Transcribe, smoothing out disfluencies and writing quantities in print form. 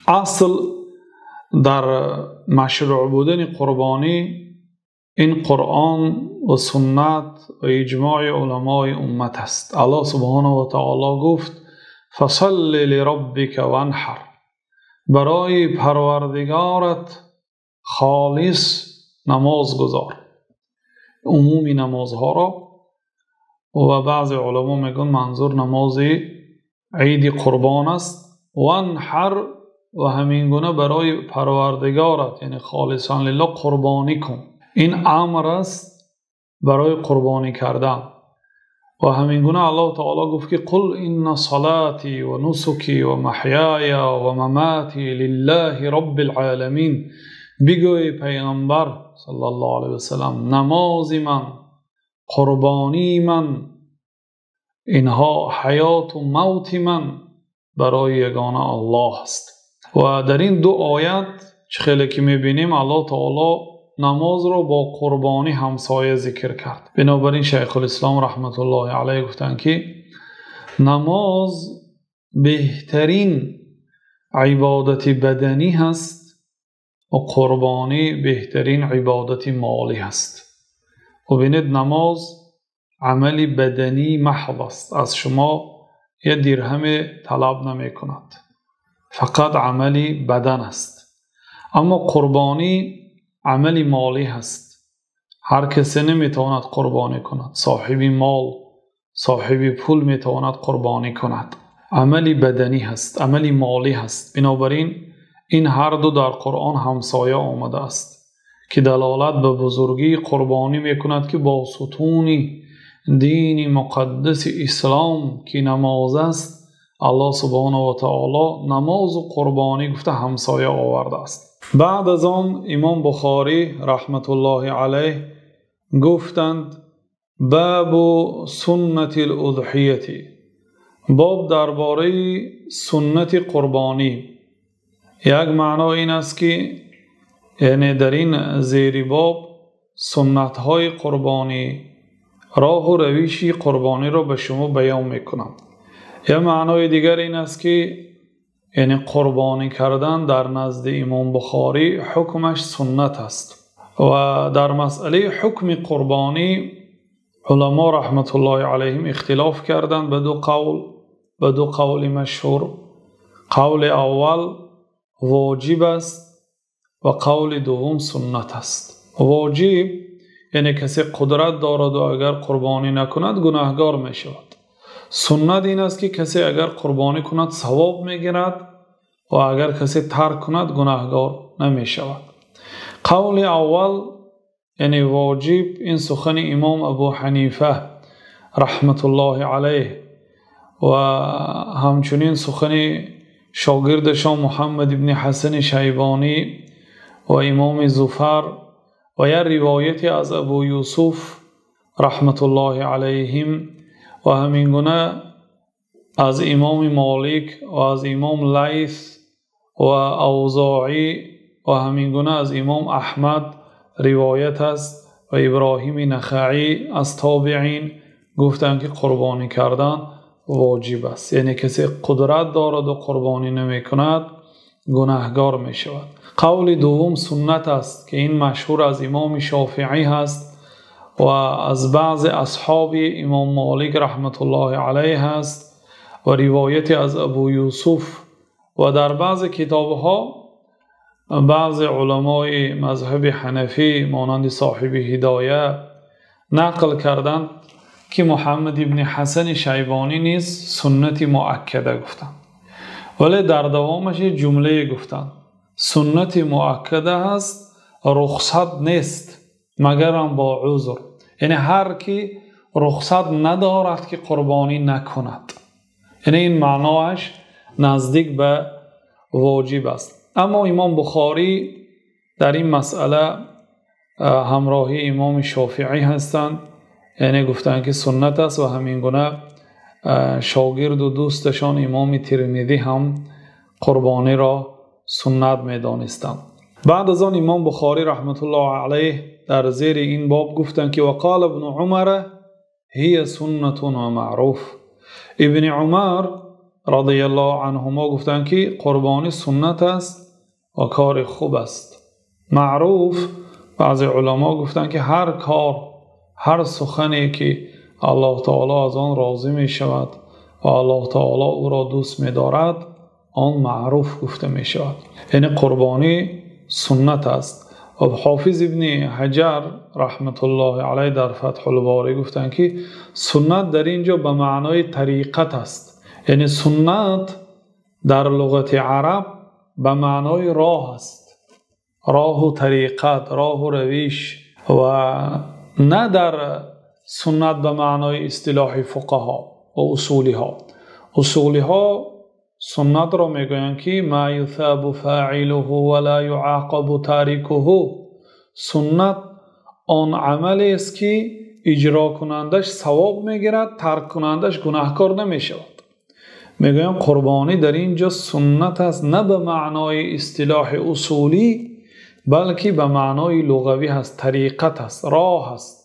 Асл дар машрӯъ будани қурбонӣ ин Қуръон ва суннат ва иҷмои уламои уммат аст. Аллоҳ субҳонаҳу ва таъоло гуфт: «Фасалли лироббика ванҳар». Барои Парвардигорат холис намоз гузор. Умуми намозҳоро, ва баъзе уламо мегӯянд манзур намози Иди Қурбон аст. Ванҳар, ва ҳамин гуна барои Парвардигорат, яъне холисан лиллоҳ, қурбонӣ кун. Ин амр аст барои қурбонӣ кардан. Ва ҳамин гуна Аллоҳ таъоло гуфт ки: «Қул инна салотӣ ва нусукӣ ва маҳёя ва мамотӣ лиллоҳи роббил оламин». Бигӯ эй Паёмбар саллаллоҳу алайҳи васаллам, намози ман, қурбонии ман, инҳо ҳаёт ва мавти ман барои ягона Аллоҳ аст. Ва дар ин ду оят чӣ хеле ки мебинем, Аллоҳ таъоло намозро бо қурбонӣ ҳамсоя зикр кард. Бинобар ин Шайхулислом раҳматуллоҳи алайҳ гуфтанд ки намоз беҳтарин ибодати баданӣ ҳаст ва қурбонӣ беҳтарин ибодати молӣ ҳаст. Бубинед, намоз амали бадании маҳз аст, аз шумо як дирҳам талаб намекунад, фақат амали бадан аст. Аммо қурбонӣ амали молӣ ҳаст. Ҳар касе наметавонад қурбонӣ кунад. Соҳиби мол, соҳиби пул метавонад қурбонӣ кунад. Амали баданӣ ҳаст, амали молӣ ҳаст. Бинобар ин ин ҳар ду дар Қуръон ҳамсоя омадааст ки далолат ба бузургии қурбонӣ мекунад, ки бо сутуни дини муқаддаси ислом ки намоз аст, Аллоҳ субҳонаҳу ва таъоло намоз ва қурбонӣ гуфта ҳамсоя овардааст. Баъд аз он Имом Бухорӣ раҳматуллоҳи алайҳ гуфтанд: бобу суннатил-удҳия, боб дар бораи суннати қурбонӣ. Як маъно ин аст ки яъне дар ин зери боб суннатҳои қурбонӣ, роҳу равиши қурбониро ба шумо баён мекунам. Як маънои дигар ин аст ки яъне қурбонӣ кардан дар назди Имом Бухорӣ ҳукмаш суннат аст. Ва дар масъалаи ҳукми қурбонӣ уламо раҳматуллоҳи алайҳим ихтилоф карданд ба ду қавл, ба ду қавли машҳур. Қавли аввал воҷиб аст ва қавли дуввум суннат аст. Воҷиб яъне касе қудрат дорад ва агар қурбонӣ накунад гунаҳкор мешавад. Суннат ин аст ки касе агар қурбонӣ кунад савоб мегирад ва агар касе тарк кунад гунаҳкор намешавад. Қавли аввал яъне воҷиб, ин сухани Имом Абу Ҳанифа раҳматуллоҳи алайҳ ва ҳамчунин сухани шогирдашон Муҳаммад ибни Ҳасани Шайбонӣ ва Имом Зуфар ва як ривояте аз Абу Юсуф раҳматуллоҳи алайҳим ва ҳамин гуна аз Имом Молик ва аз Имом Лайс ва Авзоӣ ва ҳамин гуна аз Имом Аҳмад ривоят аст ва Иброҳими Нахаӣ аз тобеин гуфтанд ки қурбонӣ кардан воҷиб аст. Яъне касе қудрат дорад ва қурбонӣ намекунад гунаҳкор мешавад. Қавли дуввум суннат аст ки ин машҳур аз Имом Шофеӣ ҳаст ва аз баъзе асҳоби Имом Молик раҳматуллоҳи алайҳ ҳаст ва ривояте аз Абу Юсуф ва дар баъзе китобҳо баъзе уламои мазҳаби ҳанафӣ монанди соҳиби Ҳидоя нақл карданд ки Муҳаммад ибни Ҳасани Шайбонӣ низ суннати муаккада гуфтанд. Вале дар давомаш як ҷумлае гуфтанд: суннати муаккада ҳаст, рухсат нест, магарам бо узр. Яъне ҳар ки рухсат надорад ки қурбонӣ накунад. Яъне ин маъноаш наздик ба воҷиб аст. Аммо Имом Бухорӣ дар ин масъала ҳамроҳи Имом Шофеӣ ҳастанд. Яъне гуфтанд ки суннат аст ва ҳамин гуна шогирд ва дӯсташон Имом Термизӣ ҳам қурбониро суннат медонистанд. Баъд аз он Имом Бухорӣ раҳматуллоҳи алайҳ дар зери ин боб гуфтанд ки вақола ибну Умар ҳия суннатун ва маъруф. Ибни Умар розияллоҳу анҳумо гуфтанд, ки қурбонӣ суннат аст ва кори хуб аст. Маъруф, баъзе уламо гуфтанд, ки ҳар кор, ҳар сухане ки Аллоҳ таъоло аз он розӣ мешавад ва Аллоҳ таъоло ӯро дӯст медорад, он маъруф гуфта мешавад. Яъне қурбонӣ суннат аст. Ва Ҳофиз Ибни Ҳаҷар раҳматуллоҳи алайҳ дар Фатҳул-Борӣ гуфтанд, ки суннат дар инҷо ба маънои тариқат аст. Яъне суннат дар луғати араб ба маънои роҳ аст. Роҳу тариқат, роҳу равиш, ва на дар суннат ба маънои истилоҳи фуқаҳо ва усулиҳо. Усулиҳо суннатро мегӯянд, ки ма юсабу фоилуҳу ва ло юоқабу торикуҳу. Суннат он амалест, ки иҷрокунандааш савоб мегирад, тарккунандааш гунаҳкор намешавад. Мегӯянд қурбонӣ дар инҷо суннат аст на ба маънои истилоҳи усулӣ, балки ба маънои луғавӣ аст, тариқат аст, роҳ аст.